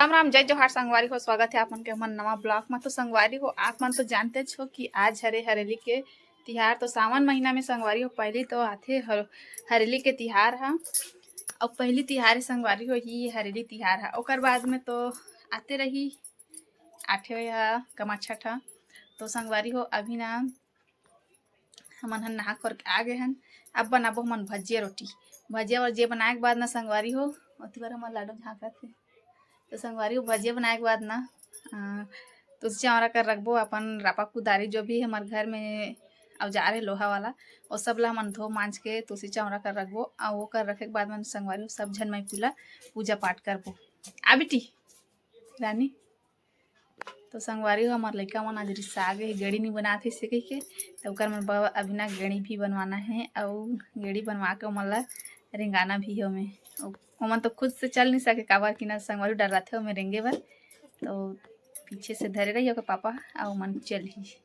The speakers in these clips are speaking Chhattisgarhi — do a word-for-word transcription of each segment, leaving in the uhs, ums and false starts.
राम राम, जय जोहार संगवारी हो, स्वागत है आप मन के हमर नवा ब्लॉग में। तो संगवारी हो, आप मन तो जानते हो कि आज हरे हरेली के तिहार। तो सावन महीना में संगवारी हो पहली तो आथे हर-, हरेली के तिहार ह। और पहली तिहार है संगवारी हो ही हरेली तिहार ह, ओकर बाद में तो आते रही आठे ह कमाछठ ह। तो संगवारी हो, अभी ना हमन ह नहा खोर के आ गए हन। अब बनाबो हमन भजिया रोटी। भजिया वजिया बनाए के बाद ना संगवारी हो, ओती बार हमर लाडो झांकत हे। तो संगवारी हो, भजिया बनाए के बाद ना, अ, तुलसी चौरा कर रखबो अपन रापा कुदारी, जो भी हमर घर में औजार है लोहा वाला, वो सब ला हमन धो मांज के तुलसी चौरा कर रखबो। और वो कर रखे के बाद मन संगवारी हो, सब झन माई पूला पूजा पाठ करबो। आ बेटी रानी, तो संगवारी हो, हमर लइका मन आज रिसा गे हे, गेड़ी नी बनात हे से कहिके। तो ओकर मन बर अभी ना गेड़ी भी बनवाना है, अउ गेड़ी बनवा के ओमन ला रेंगाना भी हे ओमे। ओ-, ओमन तो खुद से चल नी सके, काबर कि ना संगवारी डर्राथे ओमे रेंगे बर। तो पीछे से धरे रही ओकर पापा, अउ ओमन चलही।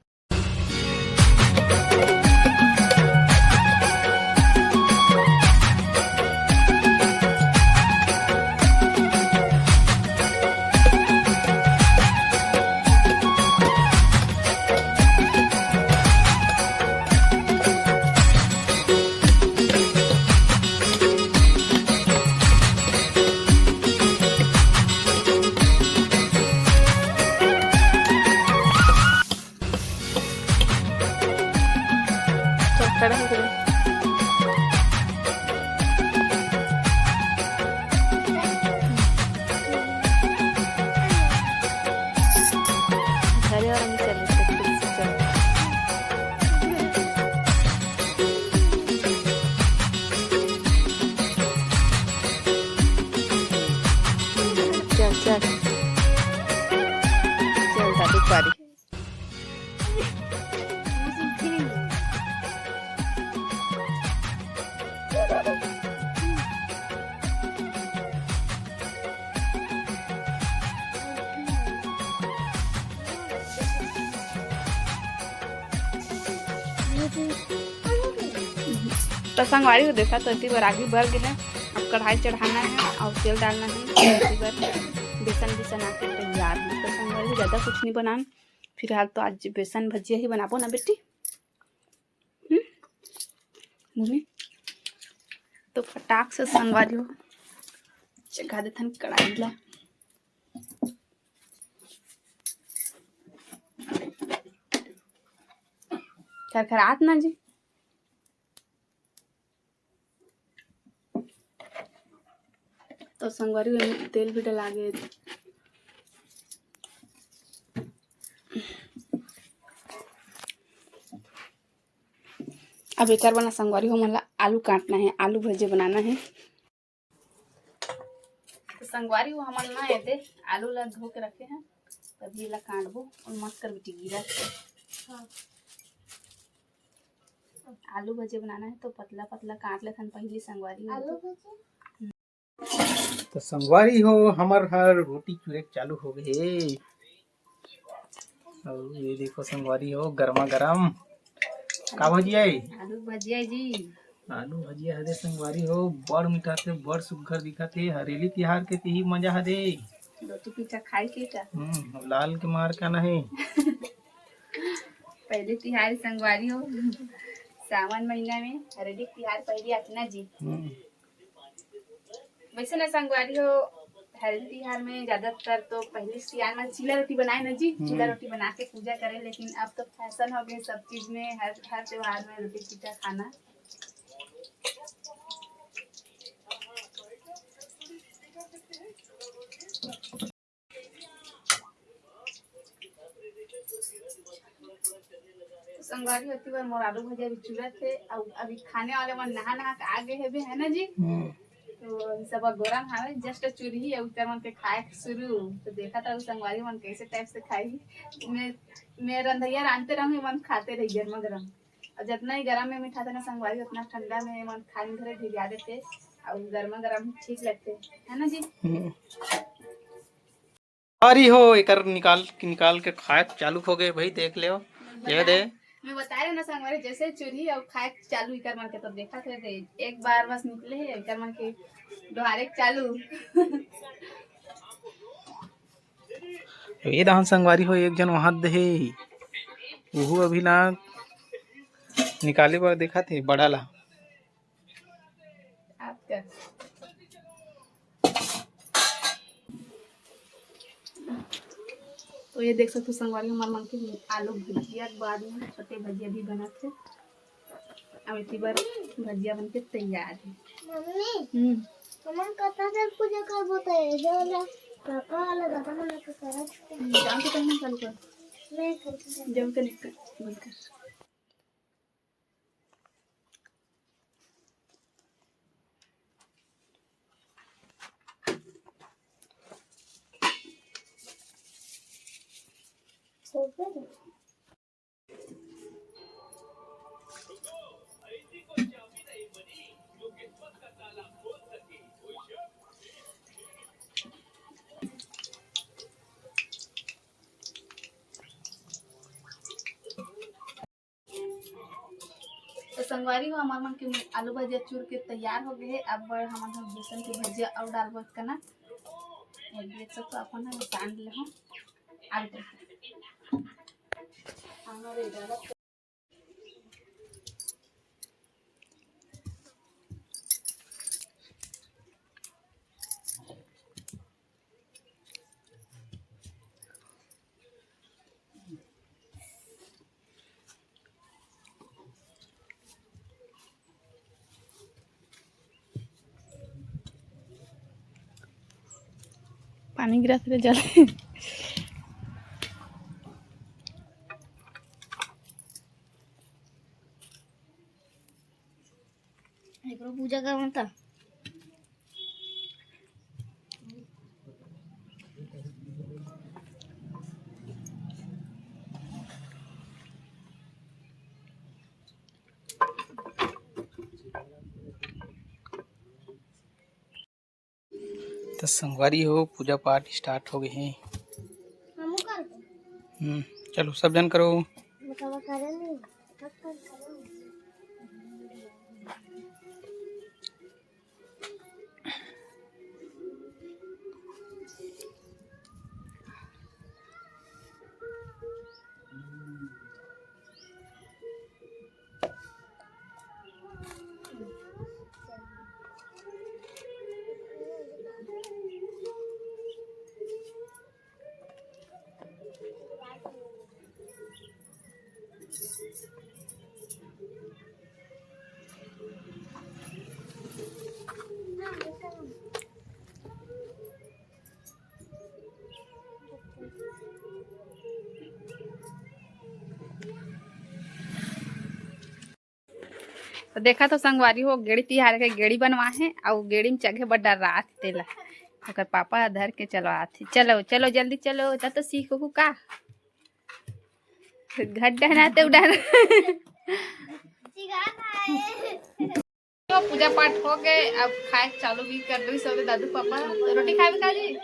चल, खड़ा हो गया। घरे वाला नहीं चले, तो खुद से चल। चल, चल। चल, दादू पारी। तो संगवारी हो देखा, तो इतनी बार आगी बर गे हे। अब कढ़ाई चढ़ाना है और तेल डालना है। इतनी बार बेसन बेसन आके तैयार है। तो संगवारी हो ज्यादा कुछ नहीं बनान, फिलहाल तो आज बेसन भजिया ही बनाबो ना बेटी। हम्म? मुन्नी, तो फटाक से संगवारी हो चढ़ा देथन कढ़ाई ला। खरखरात ना जी। तो संगवारी हो, एमे तेल भी डला गे। अब एकर बर ना संगवारी हो, हमन ला आलू काटना है, आलू भजिया बनाना है। तो संगवारी हो, हमन ना एदे आलू ला धो के रखे हैं, तभी ला काटबो। और मत कर बेटी, गिरा। हाँ। आलू भजिया बनाना है तो पतला पतला काट लेथन पहली संगवारी हो। आलू भजिया? तो संगवारी हो, हमर हर रोटी चुरे के चालू हो गए हे। अउ ये देखो संगवारी हो, गरमा गरम का भजिया है? आलू भजिया जी। आलू भजिया हरे संगवारी हो, बड़ मीठा थे, बड़ सुग्घर दिखा थे। हरेली तिहार के तिही मजा हरे। रोटी पीठा खाए के का? हम्म, लाल के मार का नहीं। पहली तिहार संगवारी हो, सावन महीना में हरेली तिहार पहली आथे ना जी। हम्म। वैसे ना संगवारी हो, हरेली तिहार में ज्यादातर तो पहले सियान में चीला रोटी बनाए ना जी, हम्म। चीला रोटी बना के पूजा करें, लेकिन अब तो फैशन हो गए सब चीज में, हर हर त्योहार में रोटी पीठा खाना। संगवारी हो, एती बर मोर आलू भजिया भी चुरत हे, अउ अभी खाने वाले मन नहा नहा के आ गए हेबे, है ना जी? हम्म। तो अभी सब गरम हावे, just चुरही अउ उतर मन के खाए के शुरू। तो देखा था संगवारी मन कैसे type से खाई। मैं, मैं रंधैया रांधते रहूँ, मन खाते रही गरमा गरम। और जितना ही गरम में मीठा था ना संगवारी, उतना ठंडा में मन खाए में धरे ढिरिया देते, और गरमा गरम ही ठीक लगते, है ना जी? हम्म। अरे हो, एकर निकाल, निकाल के खाए चालू हो गए भाई, देख ले। ये दे। मैं बता रहे ना संगवारी, जैसे चुरही और खाए चालू इकर मन के, तो देखा थे दे, एक बार बस निकले है इकर मन के डोहारे चालू। ए दहन संगवारी हो, एक जन वहां दे हे, उहू अभी ना निकाले बर देखत हे बड़ा ला। आपका। तो ये देख सकते हो संगवारी, हमारे मन के आलू भुजिया के बाद में छोटे भजिया भी बनत हे। अब इतनी बार भजिया बन के तैयार है। मम्मी, हम्म। हमन कतना देर पूजा करबो त ये जो वाला पापा वाला दादा मन के करत हे। हम्म, जाओ तो पहले चालू कर। मैं करती हूँ। जब तक कर, बंद कर। तो संगवारी हो, हमार मन के आलू भजिया चूर के तैयार हो गए हे। अब हमन हम बेसन के भजिया अउ डालबो कना। ये देख सकते हो, अपन हम छान ले हो। आलू भजिया। पानी गिरा तेरे जल। एकरो पूजा करना था। तो संगवारी हो, पूजा पाठ start हो गए हैं। हमू कर दो। हम्म, चलो सब जन करो। बतावा करे नहीं। तो देखा तो संगवारी हो, गेड़ी तिहार के गेड़ी बनवा हे, अउ गेड़ी में चघे बर डरात हे तेला। ओकर पापा धर के चलवात हे। चलो, चलो, जल्दी चलो, तब तो सीखहू का। घड्डा ना ते उड़ान। तो पूजा पाठ हो गए, अब खाए के चालू भी कर दो सब दादू पापा। तो रोटी खाए का जी?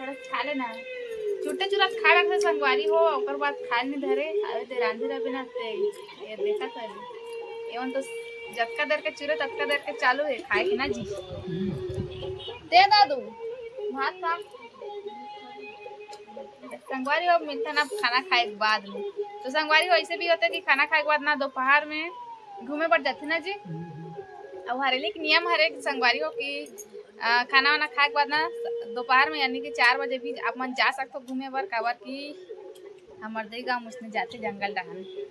थोड़ा खा लेना। चुट्टे चुरा खा रखे संगवारी हो, ओकर बाद खाए नहीं धरे। अरे ते रांधे रहे बिना ते ये देखा था। एवन तो जतका देर के चुरे ततका देर के चालू है खाए के ना जी। दे दादू भात खा। संगवारी हो, मिलथन अब खाना खाए के बाद में। तो संगवारी हो, ऐसे भी होता है कि खाना खाए के बाद ना दोपहर में घूमे बर जाथे ना जी। अब हरेली के नियम हरे संगवारी हो कि, अ, खाना वाना खाए के बाद ना दोपहर में यानी कि चार बजे भी आप मन जा सकते हो घूमे बर, काबर कि हमर दई गाँव उसने जाथे जंगल डहन।